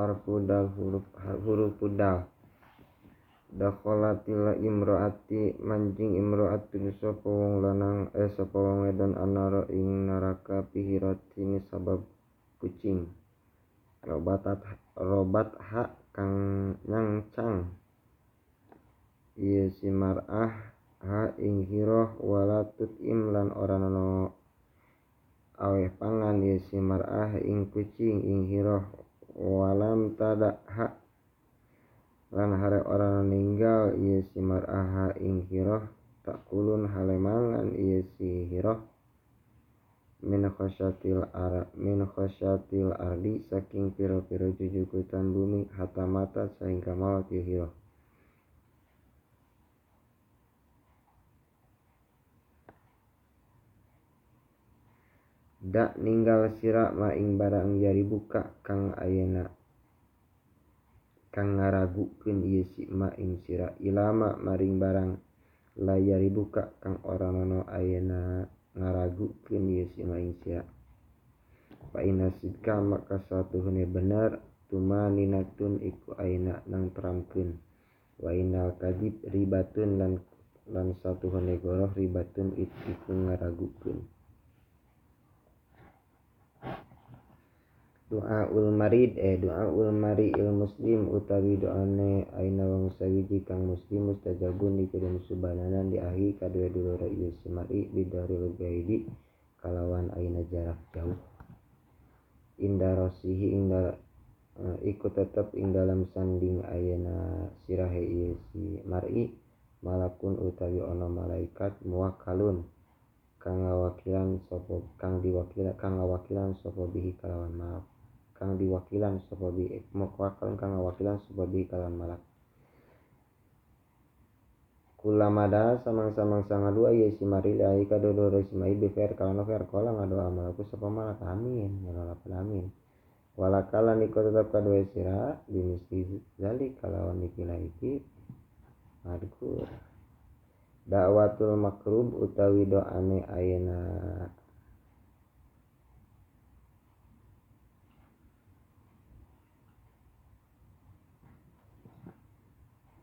harfu dal huruf dal. Dakhalatil imraati manjing imraatun sapa wong lanang sapa wong wedon anara ing neraka pihiratin sabab kucing. Robat ha kang nyangcang ieu si mar'ah ha ing hiroh wala tutim lan ora ana aweh pangan ieu si mar'ah ing kucing ing hiroh walam tada ha lan hare ora ninggal ieu si mar'ah ing hiroh takulun hale mangan ieu si hiroh min khasyatil ardi saking pira-pira jujugutan bumi hatta mata sehingga maut ieu hiroh. Dak ninggal sira ma ing barang jari buka kang ayeuna kang ngaragukeun ieu si ma ing sira ilama maring barang layari buka kang ora ana ayeuna ngaragukeun ieu si ma ing sira. Fa inna sidka maka satuhune bener tumaninatun iku ayeuna nang teramkeun wa innal kadib ribatun lan satuhune goroh ribatun iku ngaragukeun. Doa ul marid doa ul mariil muslim utawi doane aina wong sawiji kang muslim mustajabun dikudu subhananan diahi kadue dulure ieu si mari bidaril gaidi kalawan aina jarak jauh indarosihi indar iku tetep ing dalam sanding ayeuna sirahe ieu si mari malakun utawi ana malaikat muwakkalun kang ngawakilan sapa kang diwakilan kang ngawakilan sapa bihi kalawan malak kang diwakilan sapa bi muwakkal kang ngawakilan sapa bi kalawan malak. Kulamada samang-samang sangadua ieu si mari ai kadodoro si mai bi fer kalawan fer kala ngadoa malaku sapa malak amin ngalapan amin walakalan iku tetep kadue sira bimisli zalik kalawan ikilah iki madkur. Dakwatul makrub utawi doane ayeuna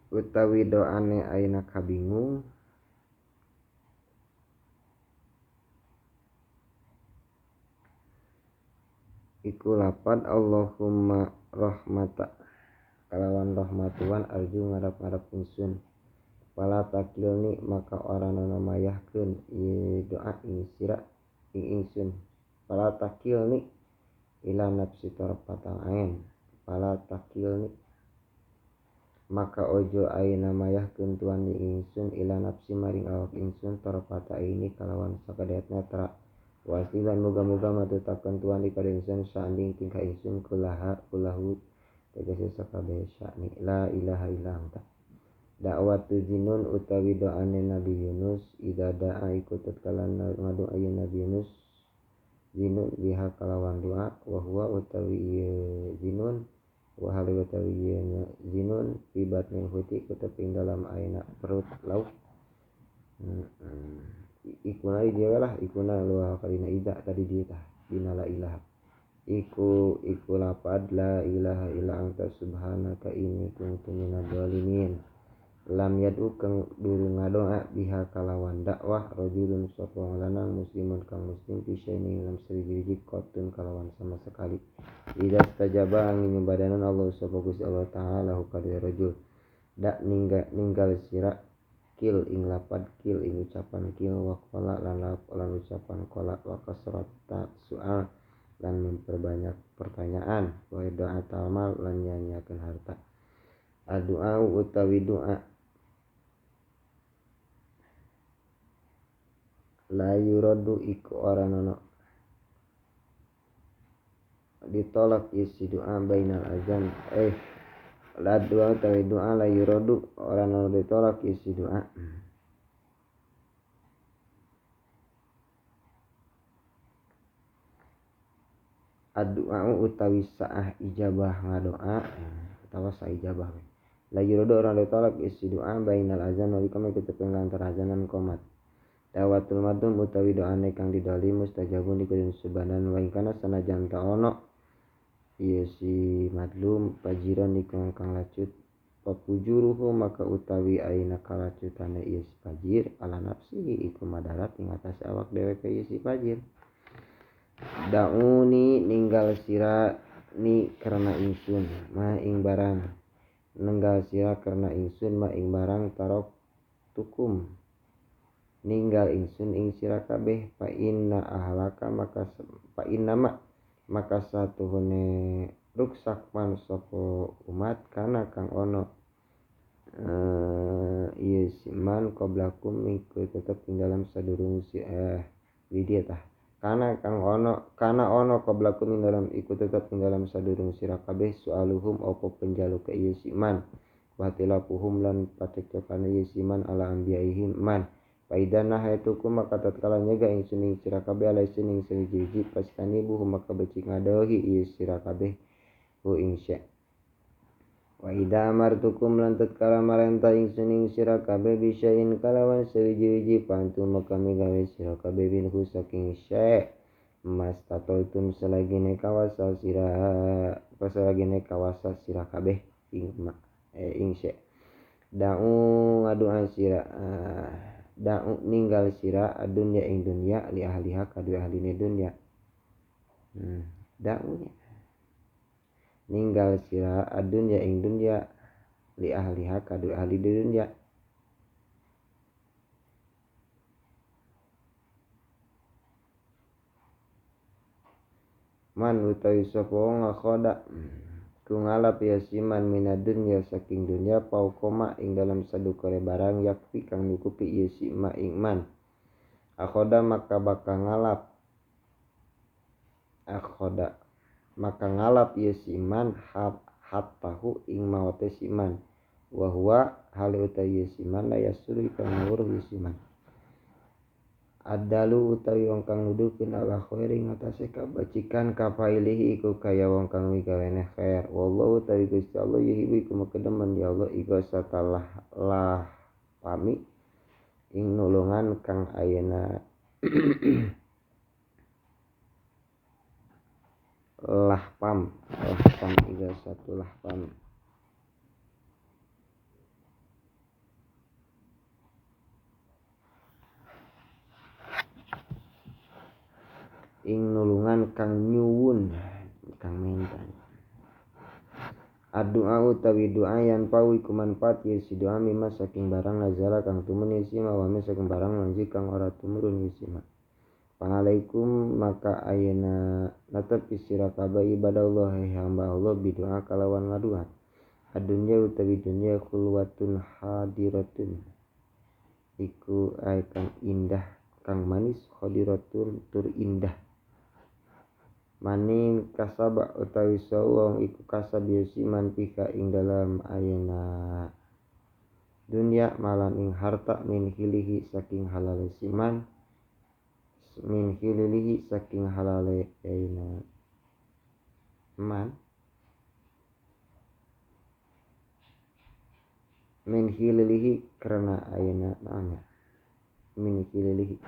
utawi doane ayeuna kabingung iku lapad Allahumma rahmata kalawan rahmatuan arju ngarap-ngarap ingsun wala takilni maka ora ana mayahkeun ieu doa ing sira ing ingsun fala takilni ila nafsi tarfatal ain fala takilni maka ojo ayeuna mayahkeun tuan ingsun ila nafsi maring awak ingsun tarfata ini kalawan sakadayatna tra wasilan muga-muga matutakeun tuan di kada ingsun sanding tingkah ingsun kulaha kulahu tegese sakabeh sya'ni la ilaha illa anta. Dakwatu zinun utawi doane Nabi Yunus ida da'a iku tatkala ngadoa ieu Nabi Yunus zinun biha kalawan doa wa huwa utawi ieu zinun wa hal utawi ieu zinun fi batnil huti kutepi ing dalam aina perut laut. Ikuna ieu lah ikuna luah kalina ida tadi dieu tah dina la ilaha iku iku lapad la ilaha illa anta subhanaka inni kuntu minadh dhalimin. Lam yad'u kang durung ngadoa biha kalawan dakwah rajulun sapa wong lanang muslimun kang muslim fi syai'in lam sawiji qatun kalawan sama sekali. Idza stajaba angin nyembadanan Allah sapa Gusti Allah taala hu kadue rajul dak ninggal sira kil ing lapad kil ing ucapan kil wa qala lan ucapan qala wa kasrata soal lan memperbanyak pertanyaan wa doa tamal lan nyanyiakeun harta. Addu'a utawi doa la yuradu iku ora nono ditolak isi doa bainal azan la doa utawi doa la yuradu ora nono ditolak isi doa addu'a utawi saah ijabah ngadoa utawa saah ijabah la yuradu ora ditolak isi doa bainal azan wal iqamah ketepeng antara azan lan qomat. Dawatul madum utawi doane kang didoli mustajabun dikudu subanan wa ingkana sanajan ta ono ieu si madlum pajiran iku kang lacut papujuruhu maka utawi aina kalacutane ieu si pajir ala nafsihi iku madarat ing atase awak dheweke ieu si pajir. Dauni ninggal sira ni karena ingsun ma ing barang ninggal sira karena ingsun ma ing barang tarok tukum ninggal ingsun ing sira kabeh fa inna ahlaka maka fa inna ma maka satuhune ruksak man sapa umat kana kang ono ieu si man qablakum iku tetep ing dalam sadurung si widia tah kana kang ono kana ono qablakum ing dalam iku tetep ing dalam sadurung sira kabeh sualuhum apa penjaluke ieu si man wa tilapuhum lan pacekcokane ieu si man ala anbiyaihim man. Faida nahaitukum maka tatkala nyegah ingsun ing sira kabeh ala isin ing sawiji-wiji pastanibuhu maka becik ngadohi ieu sira kabeh hu ing syai. Wa idza amartukum lan tatkala marentah ingsun ing sira kabeh bisain kalawan sawiji-wiji pantu maka migawe sira kabeh minhu saking syai mastataitum selagine kawasa sira pasalagine kawasa sira kabeh ing ing syai. Da'u ngadu'a sira da'u ninggal sira adunya ing dunya li ahliha kadue ahline dunya. Da'u ninggal sira adunya ing dunya li ahliha kadue ahli dunya. Man utawi sapa wong akhoda ku ngalap ya siman minad dunya saking dunya paukoma ing dalam sadukure barang yakfi kang nyukupi ieu si ma ing man akhoda maka bakal ngalap akhoda maka ngalap ieu si man hattahu ing maote si man wa huwa hale utawi ieu si man la yasuru kang ngawruh ieu si man adalu utawi wong kang nuduhkeun ala khairi ngatasé kabacikan kafailihi iku kaya wong kang migawene khair wallahu utawi Gusti Allah yuhibbu iku makedemen ya Allah iku satalah lah pami ing nulungan kang ayeuna lah pam iku satu lah pam ing nulungan kang nyuwun kang menta. Addu'a utawi doa yan pau iku manfaat ye si doa mimma saking barang nazala kang tumun ye si ma wa saking barang lanjut kang ora tumurun ye si ma. Pangalaikum maka ayeuna netepi sira kabeh ibadah Allah hamba Allah bidoa kalawan ngadua. Adunya utawi dunya khulwatun hadiratun iku ae kang indah kang manis khadiratun tur indah. Maning kasaba utawi sawong iku kasab man pika ing dalam ayana dunya malan ing harta min hilihi saking halale siman min hililihi saking halale ayana man min hililihi karena ayana naonnya min hililihi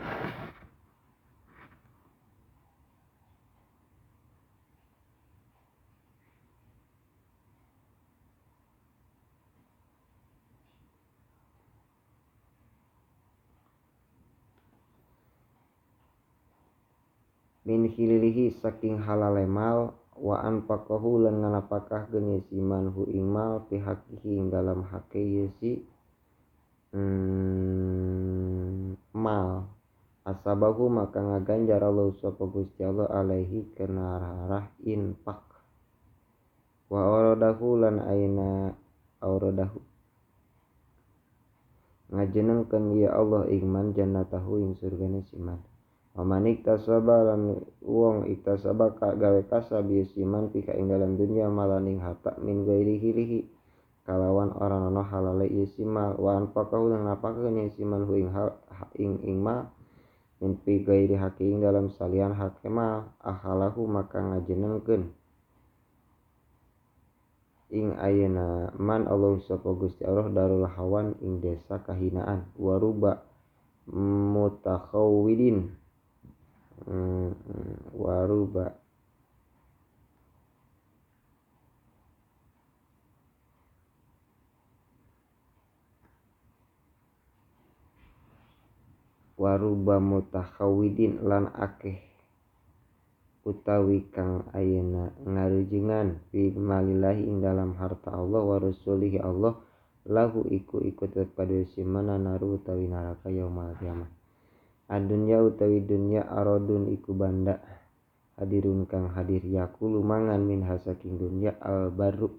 min hililihi saking halale mal wa anfaqahu lan nganapakah geun si man hu ing mal fi haqqihi ing dalam hake ye si mal asabahu maka ngaganjar Allah sapa Gusti Allah alaihi kana arah infak wa auradahu lan aina auradahu ngajenengkeun ya Allah ing man jannatahu ing surgane si man. Manik tasaba lan wong iktasaba ka gawe kasab siman pika ing dalam dunya malaning harta min ghairi hilihi kalawan ora ana halale ieu simal wa anfaqahu lan napakakeun ieu siman hu ing ing ma min fi ghairi haqi ing dalam salian hak mal ahalahu maka ngajenengkeun ing ayeuna man Allah sapa Gusti Allah darul hawan ing desa kahinaan waruba mutakhawwidin waruba Waruba mutakhawidin lan akeh utawi kang ayeuna ngarujengan fi malillahi ing dalam harta Allah wa rasulihi Allah lahu iku iku tetep kadue simana naru utawi neraka yaumal kiamah. Adunya utawi dunya aradun iku banda hadirun kang hadir yakulu mangan min hasaking dunya albaru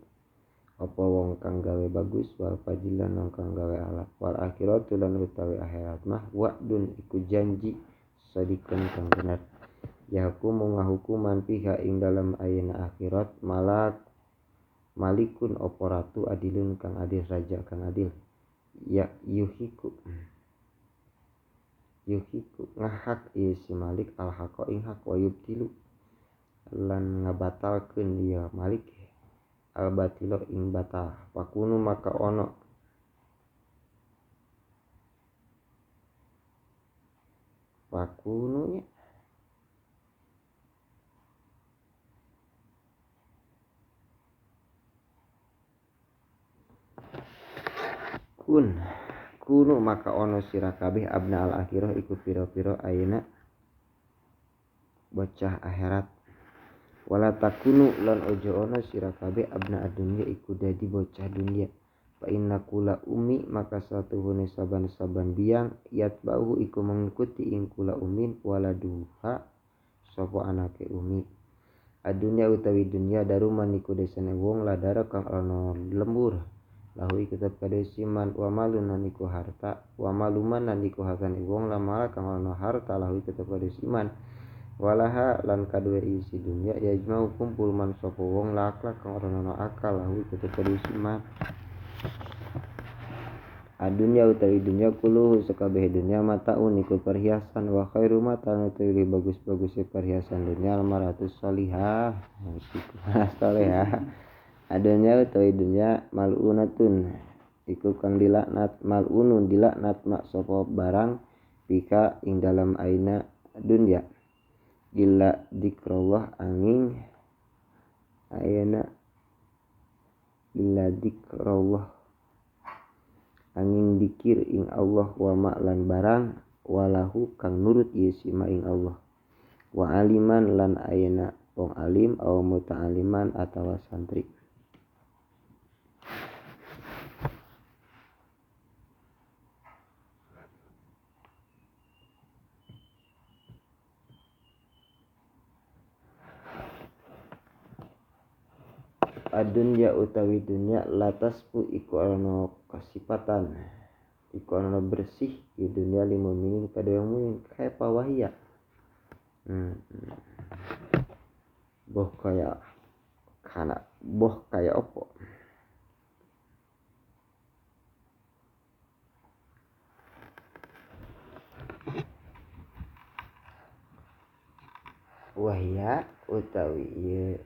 apa wong kang gawe bagus wal fajilan wong kang gawe ala wal akhiratu lan utawi akhirat mah wa'dun iku janji sadikun kang bener. Yahkumu ngahukuman piha ing dalam ayeuna akhirat malak malikun apa ratu adilun kang adil raja kang adil ya yuhiku yuhiku ngahak ieu si malik al haqa ing hak wa yubtilu lan ngabatalkeun ieu malik al batilo ing batal pakunu maka ono pakunu nya kun kunu maka ono sira kabeh abna al akhirah iku pira-pira ayeuna bocah akhirat wala takunu lan ojo ono sira kabeh abna adunya iku dadi bocah dunia fa inna kula umi maka satuhune saban-saban biang yatba'u iku mengikuti ing kula umin waladuha sapa anake umi. Adunya utawi dunya daruman iku desane wong ladara kang ana lembur lahu iku tetep kadhe siman wa malun lan iku harta wa maluman lan iku hartane wong lamala kang ana harta lahu iku tetep kadhe siman walaha lan kaduwe isi dunya yajmau kumpul man sapa wong lakla kang ora ana akal lahu iku tetep kadhe siman. Adunya utawi dunya kuluhu sekabehe dunya mataun iku perhiasan wa khairu mata utawi bagus-baguse perhiasan dunya almaratus sholihah iku salehah. Adunya utawi dunya malunatun iku kang dilaknat malunun dilaknat mak sapa barang pika ing dalam aina dunya illa dzikrullah angin ayeuna illa dzikrullah angin dikir ing Allah wa ma lan barang walahu kang nurut ieu si ma ing Allah wa aliman lan ayeuna wong alim aw muta'aliman atawa santri. Adunya utawi dunya lataspu iku ana kasipatan iku ana bersih di dunya lil mukminin kada yang mukmin kaya pawahia boh kaya kana boh kaya opo wahia utawi ieu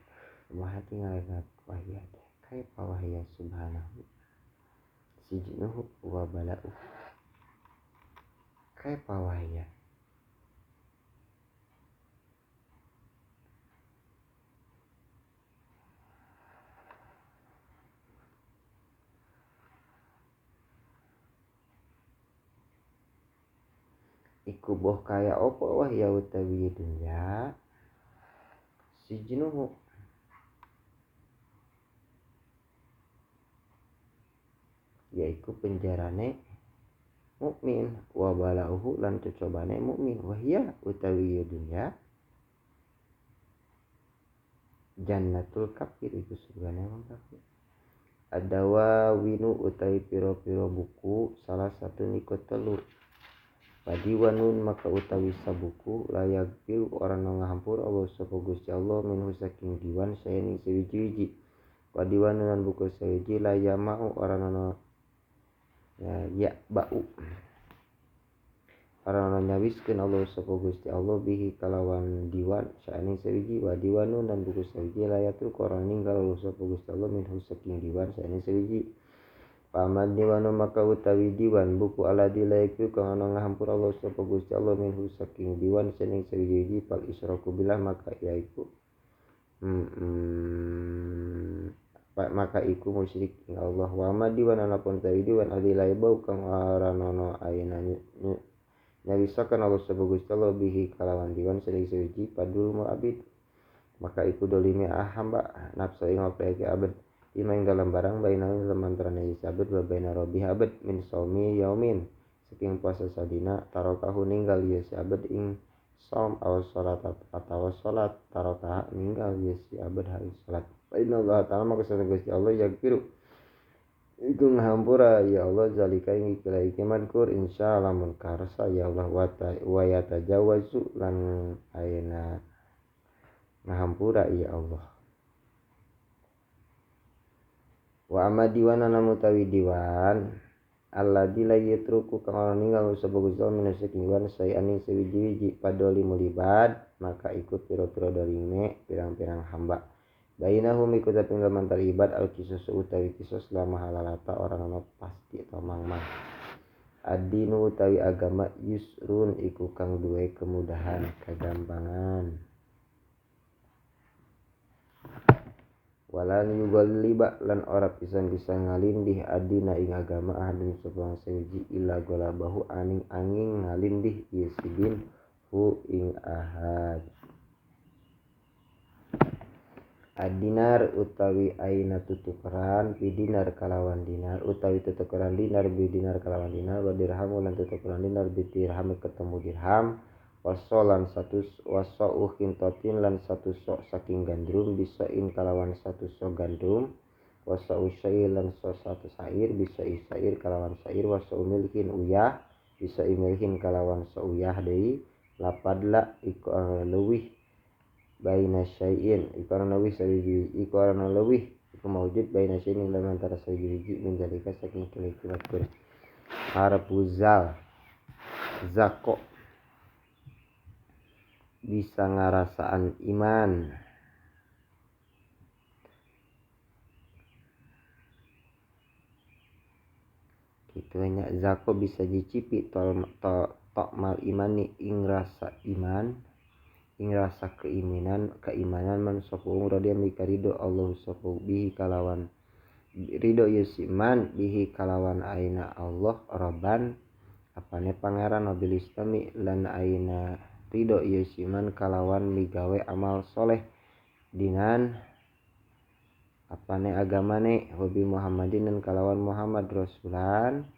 kumaha tinggal wahia teh kaifa wahia subhanahu sijnuhu wa bala'u kaifa wahia iku boh kaya opo wahia utawi dunya sijnuhu yaiku penjarane mukmin wa balauhu lan cocobane mukmin wahia utawi dunya jannatul kafir iku surgane wong kafir. Adawa winu utawi piro-piro buku salah satu niku telu padiwanun maka utawi sabuku layak pil orang ngahampur Allah sapa Gusti Allah minhu saking diwan saeni sewiji-wiji padiwanun lan buku sewiji layamau orang ana ya ba'u Karena nyawiskeun Allah sapa Gusti Allah bihi kalawan diwan saeni sewiji wa diwanun dan buku sewiji layatul korang ninggal Allah sapa Gusti Allah minhu saking diwan saeni sewiji paman diwanu maka utawi diwan buku aladi laiku kang ana ngahampura Allah sapa Gusti Allah minhu saking diwan saeni sewiji fal israku billah maka yaiku maka iku musyrik ing Allah wa ma diwan anapun tawi diwan adi laibau kang ora ana ayana Nyawisakeun Allah sapa Gusti Allah bihi kalawan diwan sewiji padul abid maka iku dolime hamba nafsu ing awake abad ima ing dalam barang baina dalam antarane abad wa baina rabbi abad min saumi yaumin saking puasa sadina tarokahu ninggal ye si abad ing saum aw salat atawa salat tarokaha ninggal ye si abad hari salat. Fa inna Allah ta'ala maka satu Gusti Allah yaghfiru iku ngahampura ya Allah zalika ing ikilah iki madkur insyaallah mun karsa ya Allah wa yatajawazu lan ayeuna ngahampura ya Allah. Wa amma diwan ana mutawi diwan alladzi la yatruku kang ora ninggal sapa Gusti Allah minasyaking diwan saeane sewiji-wiji padoli mulibad maka ikut pira-pira dolime pirang-pirang hamba. Bainahum iku tapi dalam antara ibad al kisos utawi kisos lama halalata orang ana pasti atau mangmang. Adinu utawi agama yusrun iku kang duwe kemudahan kagampangan. Walan yugalliba lan ora pisan bisa ngalindih adina ing agama ahadun sapa sewiji illa golabahu aning angin ngalindih ieu sidin hu ing ahad. Adinar utawi aina tutukeran bidinar kalawan dinar utawi tutukeran dinar bidinar kalawan dinar wa dirham lan tutukeran dinar bidirham ketemu dirham wasolan satu wasau khintatin lan satu sok saking gandrum bisain kalawan satu sok gandum wasau syair lan so satu sair bisa isair kalawan sair wasau milkin uyah bisa imilkin kalawan so uyah deui lapadla iku leuwih baina syai'in iku ana leuwih sawiji iku ana leuwih iku maujud baina syai'in dalam antara sawiji min zalika saking keliki matur harfuzal zako bisa ngarasaan iman kitu nya zako bisa dicipi tol mal imani ing rasa iman ing rasa keimanan man sapa wong radhiya mika ridho Allah sapa bihi kalawan ridho yusiman bihi kalawan aina Allah rabban apane pangeran wabil islami lan aina ridho yusiman kalawan migawe amal soleh dinan apane agamane wabi Muhammadin dan kalawan Muhammad rasulan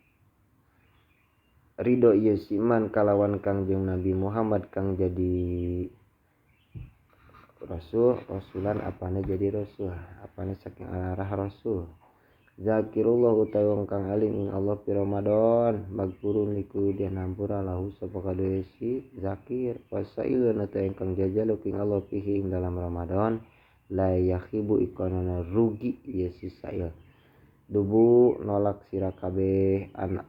ridho yusiman kalawan Kangjeng Nabi Muhammad kang jadi rasul rasulan apane jadi rasul apane saking arah rasul. Zakirullah utawi wong kang alim ing Allah fi Ramadan magfurun iku den hampura lahu sapa kaduwe si zakir wasailun utawi kang jajaluk ing Allah fihi ing dalam Ramadan la yakhibu iku ana rugi ye si sail dubu nolak sira kabeh an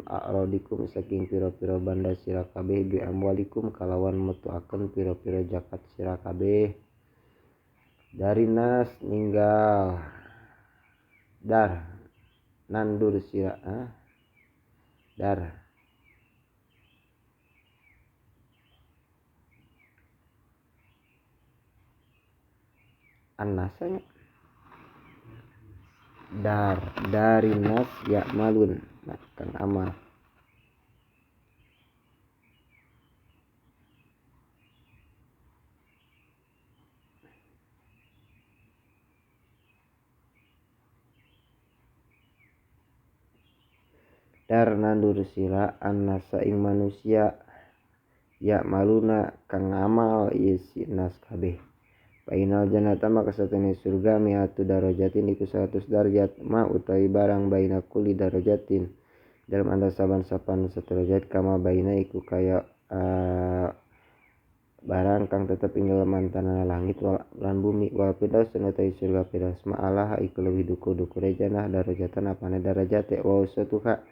a'radikum saking pira-pira banda sira kabeh bi amwalikum kalawan metuakeun pira-pira zakat sira kabeh dari nas ninggal dar nandur sira dar annasanya dar dari nas ya malun kang amal dar nandur sira annasa ing manusia ya maluna kang amal ieu si nas kabeh. Fainal jannata maka satene surga mi'atu darajatin iku 100 darajat ma utawi barang baina kulli darajatin dalam anda saban-saban satu derajat kama baina iku kaya barang kang tetep ing dalem antara langit lan bumi wal firdaus utawi surga firdaus ma'alaha iku leuwih dukur-dukure jannah darajatan apane darajate wa usatuha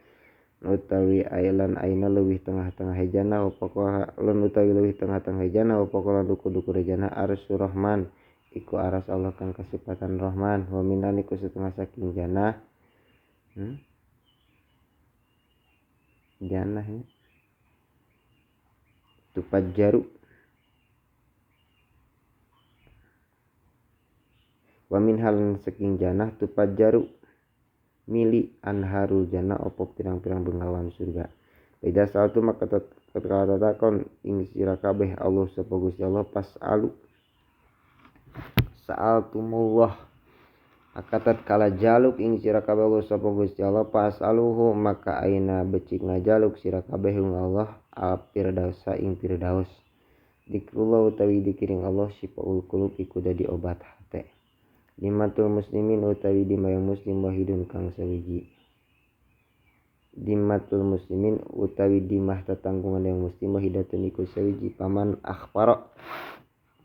utawi ailan aina leuwih tengah-tengah jannah wa paqaha lan utawi leuwih tengah-tengah jannah wa paqala dukur-dukure jannah arsyur rahman iku aras Allah kang kasipatan rahman wa minan iku setengah saking jannah jannah ya tupajjaru wa min halan saking jannah tupajjaru mili anharul jannah opo pirang-pirang bengawan surga. Beda saltu maka tatkala takon ing sira kabeh Allah sapa Gusti Allah pasalu sa'altumullah maka tatkala jaluk ing sira kabeh Allah sapa Gusti Allah pasaluhu maka aina becik ngajaluk sira kabeh ing Allah al firdausa ing firdaus. Dikrullah utawi dikiring Allah syifaul qulub iku dadi obat hate. Dimatul muslimin utawi dimayang muslim wahidun kang sawiji. Dimatul muslimin utawi dimah tetanggungan yang muslim wahidatun iku sawiji paman akhbara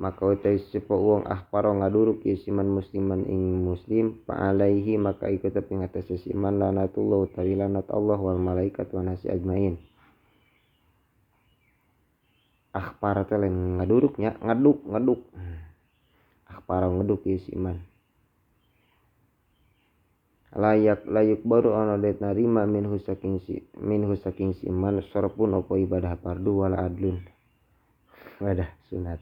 maka utawi sapa wong akhbara ngaduruk ieu siman musliman ing muslim fa alaihi maka iku tepi ngatasé siman lanatullah utawi lanat Allah wal malaikat wan nasi ajmain. Akhbara teh lain ngaduruknya ngaduk akhbara ngeduk ieu siman layak layuk baru ana det narima minhu saking si iman sorpun apa ibadah fardu wala adlun ibadah sunat.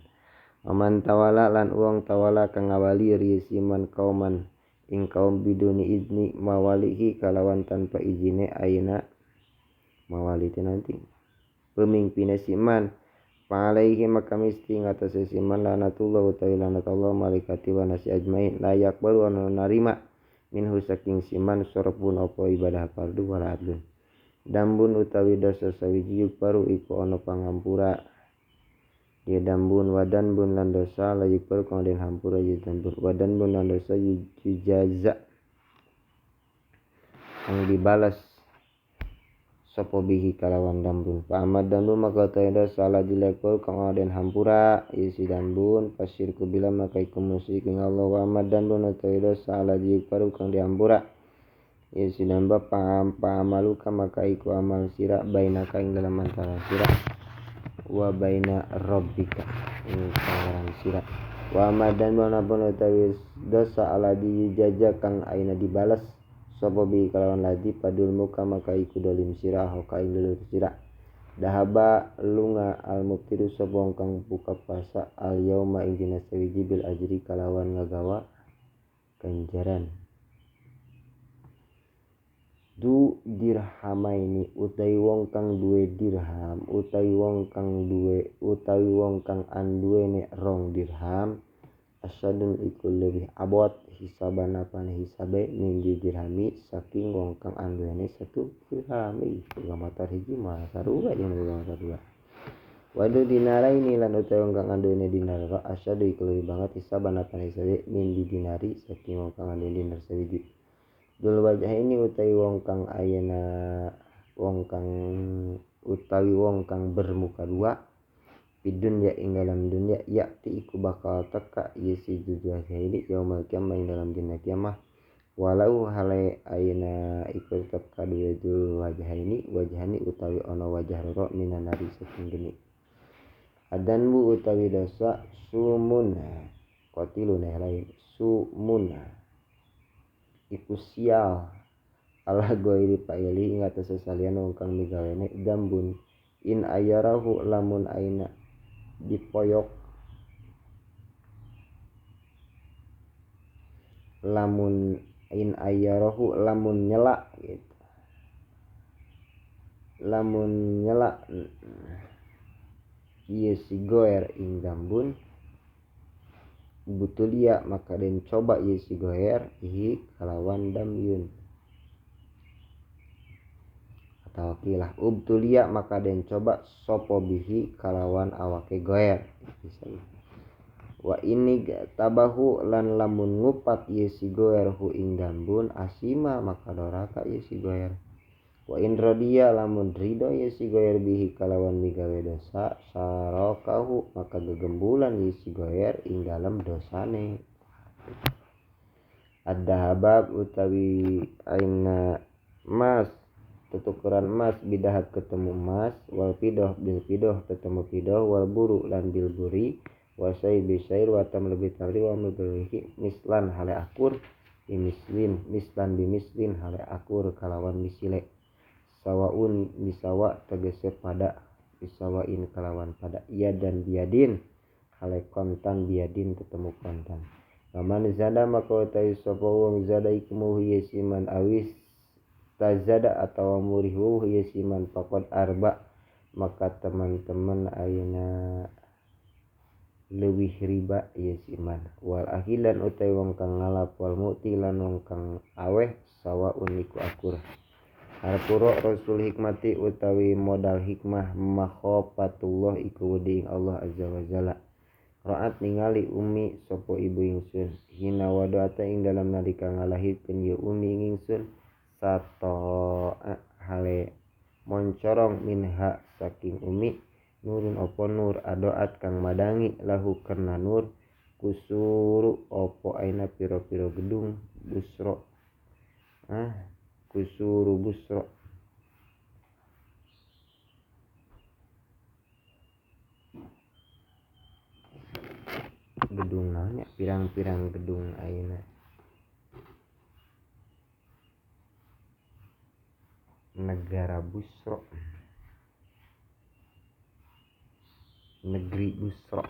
Aman tawala lan uang tawala kang ngawali rieu siman kauman ing kaum biduni izni mawalihi kalawan tanpa izine ayeuna mawali teh nanti pemimpine siman alaihi maka misti ngatasé siman lanatullah utawi lanat Allah malaikati wa nasi ajmain layak baru ana narima minhu saking siman sorpun apa ibadah fardu wala adlun. Dambun utawi dosa sawiji yuk baru iku ana pangampura ya dambun wadan bun lan dosa layuk baru kang den hampura ya dambun wadan bun lan dosa yujaza kang dibalas sapa bihi kalawan dambun. Fa amad dambun maka utawi dosa la dilekul kang den hampura isi dambun pasirku bila maka iku musyrik ing Allah wa amad dambun utawi dosa la dilekul kang dihampura isi damba pamaluka maka iku amal sira bainaka ing dalam antara sira wa baina rabbika ing pangeran sira wa amad dambun apun utawi dosa ala dijaja kang aina dibalas sapa bi kalawan ladi padul muka maka iku dolim sira hoka ing dulur sira. Dahaba lunga al muftiru sapa wong kang buka puasa al yauma ing dina sawiji bil ajri kalawan ngagawa ganjaran. Du dirhamaini utawi wong kang duwe dirham utawi wong kang duwe utawi wong kang anduwene rong dirham asadun iku leuwih abot hisaban apane hisabe min dirhami saking wong kang anduwene satu dirham. Ih boga motor hiji mah sarua jeung boga motor dua. Wadu dinaraini lan utawi wong kang anduwene dinar asyadu iku leuwih banget hisaban apane hisabe min dinari saking wong kang anduwene dinar sawiji. Dul wajah ini utawi wong kang ayeuna wong kang utawi wong kang bermuka dua fid dunya ing dalam dunya yakti iku bakal teka ieu si jujuah ini yaumul kiamah ing dalam dina kiamah walau hale ayeuna iku tetep kaduwe dul wajah ini wajahani utawi ana wajah loro minan nari saking geni. Adanbu utawi dosa sumun qatilun lain sumun iku sial ala goiri paili ing atase salian wong kang migawene dambun in ayarahu lamun aina dipoyok lamun in ayarahu lamun nyela gitu lamun nyela ieu si goer ing dambun butulia maka den coba ieu si goer ihi kalawan damyun atau kilah ubtulia maka den coba sopo bihi kalawan awake goer bisa. Wa ini tabahu lan lamun ngupat ieu si goer hu ing dambun asima maka doraka ieu si goer. Wa in radiya lamun ridho ieu si goer bihi kalawan migawe dosa sarakahu maka gegembulan ieu si goer ing dalem dosane. Ad-dahabab utawi aina mas tutukeran emas bidahab ketemu emas wal pidoh bil pidoh ketemu pidoh wal buru lan bil buri wasai bisair wa tam lebih tamri wa mudrihi mislan hale akur bimislin mislan bimislin hale akur kalawan misile sawaun misawa tegese pada bisawain kalawan pada iya dan biadin hale kontan biadin ketemu kontan. Paman zada maka utawi sapa wong zada iku muhi siman awis Istazada atawa murih wuh ieu siman faqad arba maka teman-teman ayeuna leuwih riba ieu siman wal ahilan utai wong kang ngalap wal muti lan wong kang aweh sawaun iku akur. Harpuro rasul hikmati utawi modal hikmah makhofatullah iku wedi ing Allah azza wa jalla. Ra'at ningali umi sapa ibu ingsun hina wadoata ing dalam nalika ngalahirkeun ye umi ingsun sato hale moncorong minha saking umi nurun opo nur adoat kang madangi lahu karena nur kusuru opo aina piro-piro gedung busro kusuru busro gedung naonnya pirang-pirang gedung aina negara Busro negeri Busro.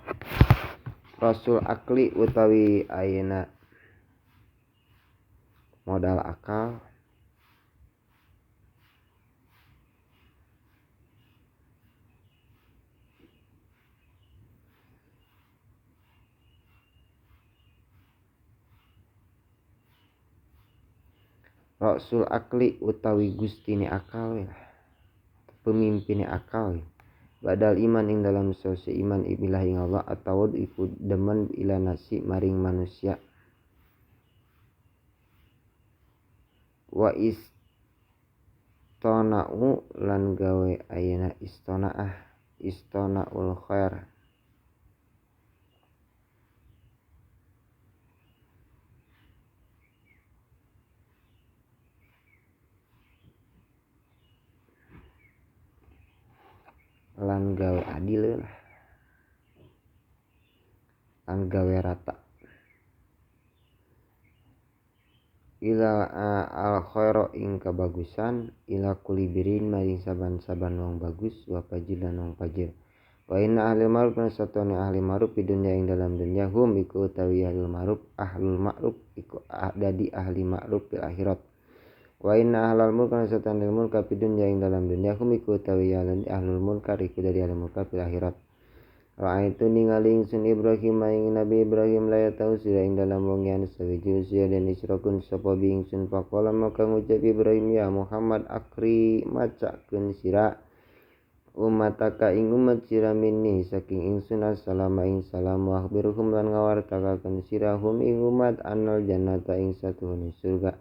Rasul akli utawi ayeuna modal akal Rasul akli utawi gustine akal ya, pemimpine akal ya. Badal iman ing dalam sose iman ibilah ing Allah atau iku demen ila nasi maring manusia wa istona'u lan gawe ayeuna istonaah istonaul khair lan gawe adil lah lan gawe rata ila al khaira ing kabagusan ila kulibirin maring saban-saban wong bagus wa fajir lan wong fajir wa inna ahli ma'ruf lan satone ahli ma'ruf di dunya ing dalam dunya hum iku utawi ahlul ma'ruf ahlul ma'ruf iku dadi ahli ma'ruf fil akhirat wa inna ahlal mulk lan satane mulk fi dunya ing dalam dunya hum iku utawi ahlul munkar iku dadi ahlul munkar fil akhirat. Ra'aitu ningali ingsun Ibrahim ing Nabi Ibrahim la yatau sira ing dalam wong yen sawiji usia den israkun sapa bi ingsun faqala maka ngucap Ibrahim ya Muhammad akri macakeun sira umataka ing umat sira minni saking ingsun assalamu ing salam wa akhbirhum lan ngawartakakeun sira hum ing umat anal jannata ing satuhune surga.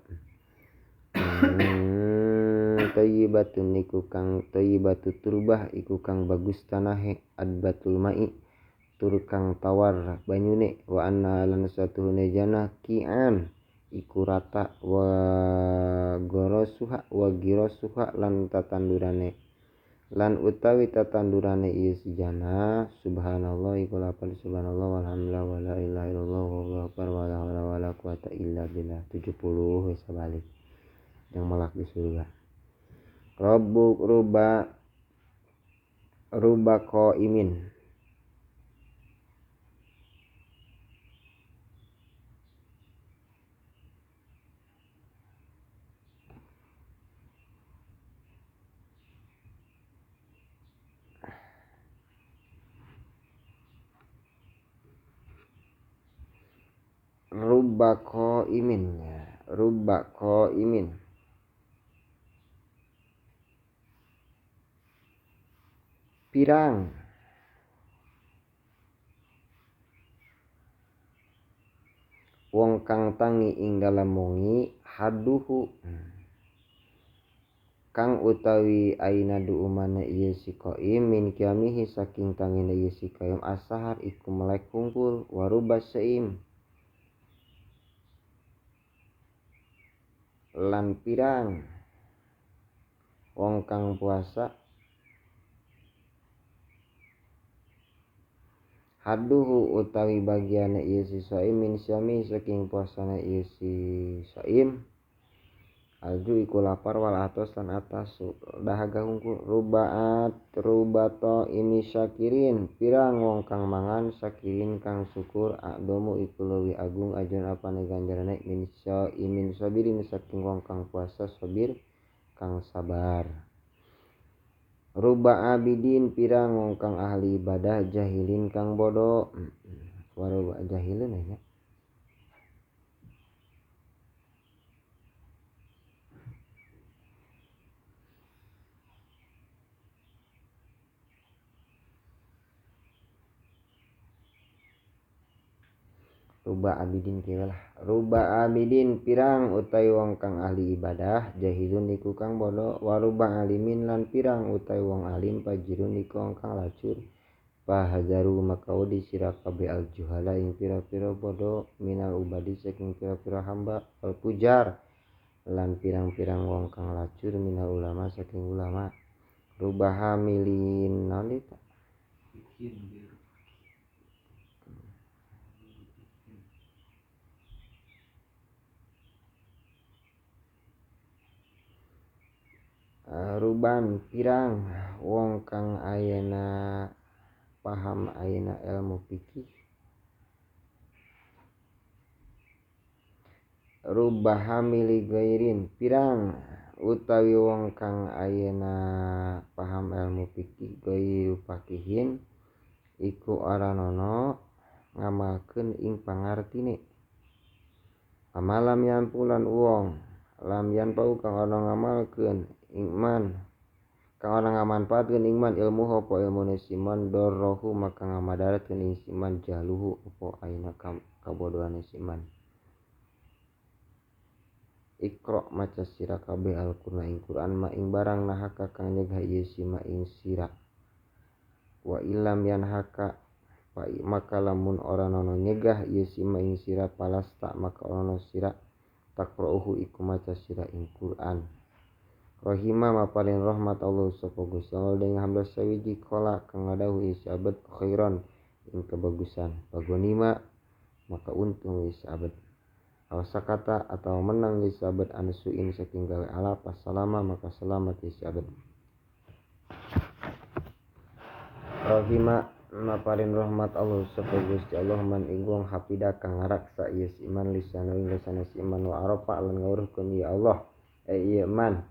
Thayyibatun iku kang thayyibatu turbah iku kang bagus tanahe adbatul mai tur kang tawar banyune wa anna lan satuhune jannah kian iku rata wa gorosuha wa girasuha lan tatandurane lan utawi tatandurane ieu si jannah subhanallah iku lapan subhanallah walhamdulillah wala ilaha illallah wallahu akbar wala haula wala quwata illa billah 70 wis balik yang melak di surga. Rabbuk ruba ruba qaimin ruba qaimin ya, ruba qaimin pirang wong kang tangi ing dalam wengi haduhu kang utawi aina duumana ieu si qaim min kiamihi saking tangina ieu si qaim asahar iku melek hungkul waruba saim lan pirang wong kang puasa haduhu utawi bagiane ieu si saim min syami saking puasana ieu si saim alju iku lapar wal atos lan atas dahaga hungkul rubaat rubato ini syakirin pirang wong kang mangan syakirin kang syukur akdomu iku leuwih agung ajon apane ganjarane min syaimin sabirin saking wong kang puasa sabir kang sabar. Ruba abidin pirang wong kang ahli ibadah jahilin kang bodoh. Waruba jahilin nya. Ruba abidin kieu lah. Ruba abidin pirang utai wong kang ahli ibadah jahilun iku kang bodoh. Waruba alimin lan pirang utai wong alim fajirun iku wong kang lacur. Fahazaru maka wedi sira kabeh aljuhala ing pira-pira bodoh minal ubadi saking pira-pira hamba al pujar lan pirang-pirang wong kang lacur minal ulama saking ulama. Ruba hamilin naon eta? Ruban pirang wong kang ayeuna paham ayeuna ilmu fikih. Ruba hamili gairin pirang utawi wong kang ayeuna paham ilmu fikih gairu fakihin iku aranono ngamalkeun ing pangartine. Amalam yan pulan wong lam yan pau kang ana ngamalkeun ingman kang ora ngamanfaatkeun ingman ilmu apa ilmune siman dorrohu maka ngamadaratkeun ing siman jahluhu apa aina kabodohane siman. Iqra maca sira kabeh Al-Qur'an ing Qur'an ma ing barang nahaka kang nyegah ieu sima ing sira. Wa illam yanhaka fa maka lamun ora nono nyegah ieu sima ing sira palasta maka ono sira taqra'uhu iku maca sira ing Qur'an. Rahima maparin rahmat Allah sapa Gusti Allah dengan hamda sawiji qala kang ngadawuh isi abad khairan ing kebagusan pagonima maka untung isi abad. Awasakata atau menang isi abad ansuin saking gawe ala pasalama maka selamat isi abad. Rahima maparin rahmat Allah sapa Gusti Allah man ing wong hafida kang ngaraksa ieu si iman lisanu ing lisane si iman wa arafa lan ngawruhkeun ya Allah ieu man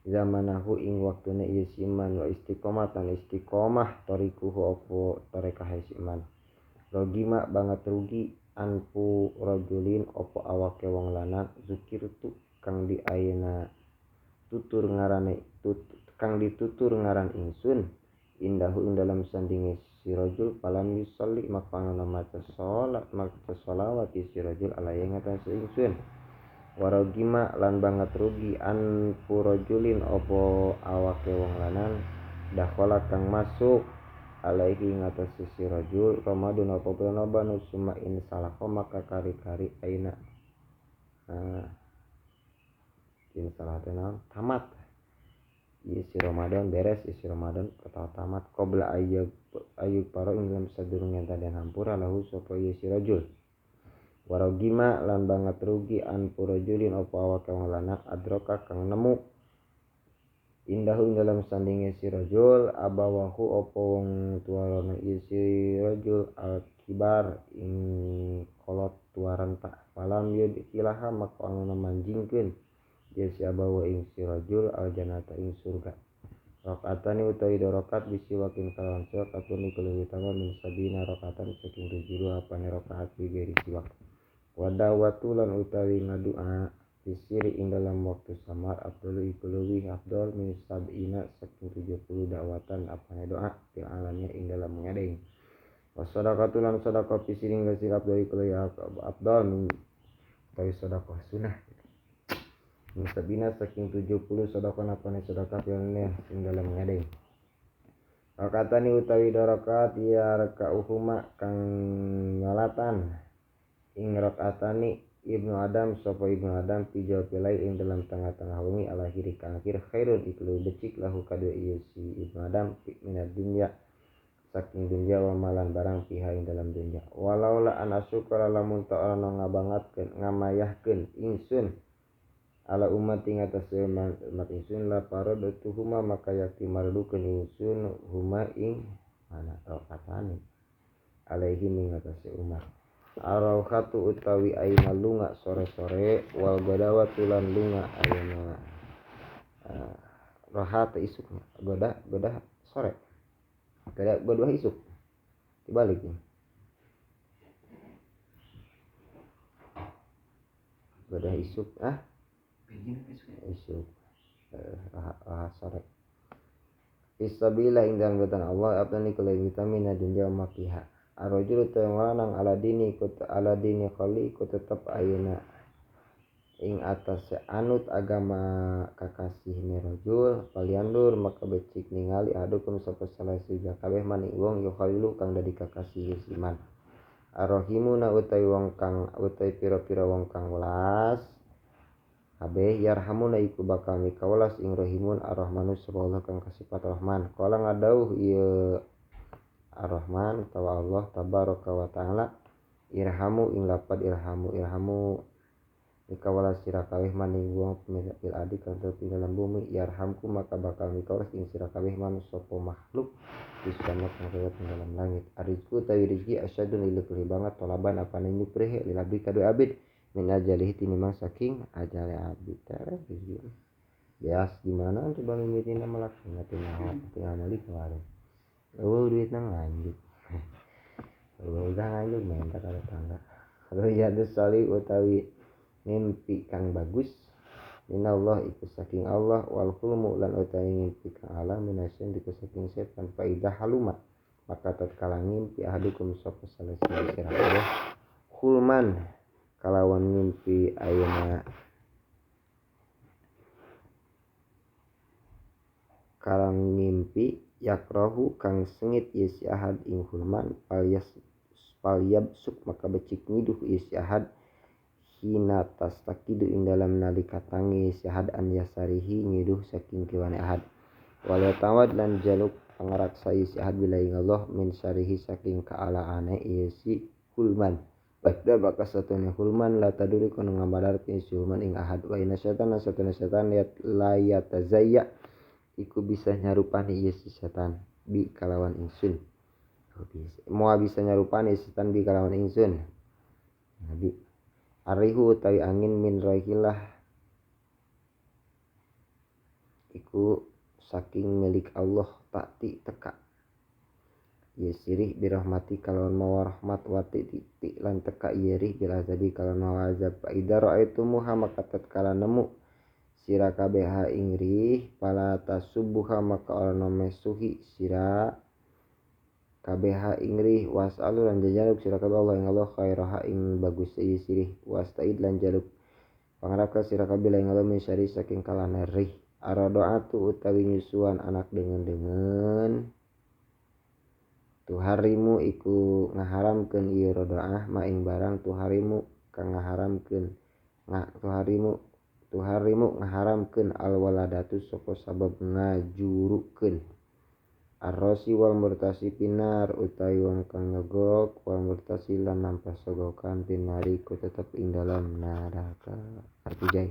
zamanahu ing waktune ieu si iman wa istiqomatan istiqomah tarikuhu apa tarekah si iman. Rogima banget rugi anpu rajulin apa awake wong lanang zukirtu kang di ayeuna tutur ngarane kang ditutur ngaran ingsun indahu ing dalam sandinge si rajul palam yusalli maka ana maca salat maca selawat si rajul alaihi ngatas ingsun. Warogima lan banget rugi anpu rajulin apa awake wong lanang dakhala kang masuk alaihi ngatasi si rajul Ramadan apa bulan suma in salako maka kari-kari aina in salah teh naon tamat ieu si Ramadan beres isi Ramadan atau tamat qabla ayyub paro ing dalam sadurunge taden hampura lahu sapa ieu si rajul. Warogima lan banget rugi anpu rajulin apa awake wong lanang adroka kang nemu indahu ing dalam sandinge si rajul abawahu apa wong tuarana ieu si rajul al-kibar ing kolot tuaranta falam yudkilaha maka ana manjingkeun ieu si abawa ing si rajul al-jannata ing surga. Rakaatani utawi dua rakaat bisiwakin kalawan siwak atun iku leuwih utama min sabina rakaatan saking 7 apane rakaat bigeri siwak. Wadawatu lan utawi ngadua disiri ing dalam waktu samar abdul iku leuwih afdal min sabina saking 70 dakwatan apane doa fil alamnya ing dalam ngadeng. Wasadaqatu lan sedekah pisiri ngasih abdul iku leuwih afdal min utawi sedekah sunah min sabina saking 70 sedekah apane sedekah fil ing dalam ngadeng. Rakaatani utawi dua rakaat ya rakauhuma kang nyolatan ing rakaatani Ibnu Adam sapa Ibnu Adam pijo pilai ing dalam tengah-tengah wengi ala hiri kang akhir khairun iku leuwih becik lahu kadue ieu si Ibnu Adam minad dunya saking dunya wa malan barang piha ing dalam dunya. Walau la an asyukra lamun ta ana ngabangatkeun ngamayahkeun ingsun ala umat ing atase umat ingsun la paradatuhuma maka yakti mardukeun ingsun huma ing mana rakaatane alaihi ing atase umat. Arauhatu utawi aina lunga sore-sore wal gadawatu lan lunga aina Roha teh isuknya goda sore goda isuk dibalik ya. Goda isuk isuk roha sore fisabila ing dalam wetan Allah abdani kula vitamina dunya ma fiha arrajulu lanang ala dini kut ala dini khali ku tetep ayeuna ing atas anut agama kakasih ni rajul paliandur maka becik ningali adukum sapa salah siji kabeh maning wong yukhalilu kang dadi kakasih iman arrahimuna utawi wong kang utawi pira-pira wong kang welas kabeh yarhamuna iku bakal mikawelas ing rahimun arrahmanu sapa Allah kang kasifat rahman kala ngadauh ieu arrahman tawa Allah tabaraka wa taala irhamu ing lapad irhamu irhamu mikawelas sira kabeh maning wong fil adi kang tetep ing dalam bumi yarhamku maka bakal mikawelas ing sira kabeh man sapa makhluk disama kang tetep ing dalam langit arizku tawi rezeki asyadun leuwih banget tolaban apane nyuprih lil abdi kadu abid min ajalihi tinimang saking ajale abdi teh bias gimana coba mimitina melak tinggal malik kemarin eueuh duitna nganjuk eueuh udah nganjuk minta ka tetangga riyadus sali utawi mimpi kang bagus minallah iku saking Allah wal hulmu lan utawi mimpi kang ala minasyen iku saking setan faidah haluma maka tatkala ngimpi ahadukum sapa salah siji sira kabeh hulman kalawan ngimpi ayeuna karang ngimpi yakrohu kang sengit ieu si ahad ing hulman palyabsuk maka becik nyiduh ieu si ahad hina tastakidu ing dalam nalika tangi si ahad an yasarihi nyiduh saking kiwane ahad wala tawad lan jaluk pangaraksa ieu si ahad bila ing Allah min syarihi saking kaalaane ieu si hulman Badda baka satune hulman la taduri kono ngamadarkeun si hulman ing ahad wa inna syaitan satune setan la yatazayya iku bisa nyarupani ieu si setan bi kalawan ingsun moal bisa nyarupani setan bi kalawan ingsun nabi arihu utawi angin min rohilah iku saking milik Allah takti teka ieu sirih birahmati kalawan mawa rahmat wa titik lan teka ieu rih bil azabi kalawan mawa azab fa idza ra'aitumuha maka tatkala nemu sira kabeh ing rih fala tasubuha maka ora mesuhi sira kabeh ing rih wasalu lan jaluk sira kabeh Allah ing Allah khairaha ing bagus ieu sirih wastaid lan jaluk pangaraka sira kabeh ing Allah min syari saking kalane rih ardoatu utawi nyusuan anak dengan tuharimu iku ngaharamkeun ieu rodoah ma ing barang tuharimu kang ngaharamkeun tuharimu ngaharamkeun alwaladatu sapa sabab ngajurukeun arrosi wal murtasi pinar utawi wong kang nyogok wal murtasi lan nampa sogokan pinari ku tetep ing dalam neraka. Arti jai.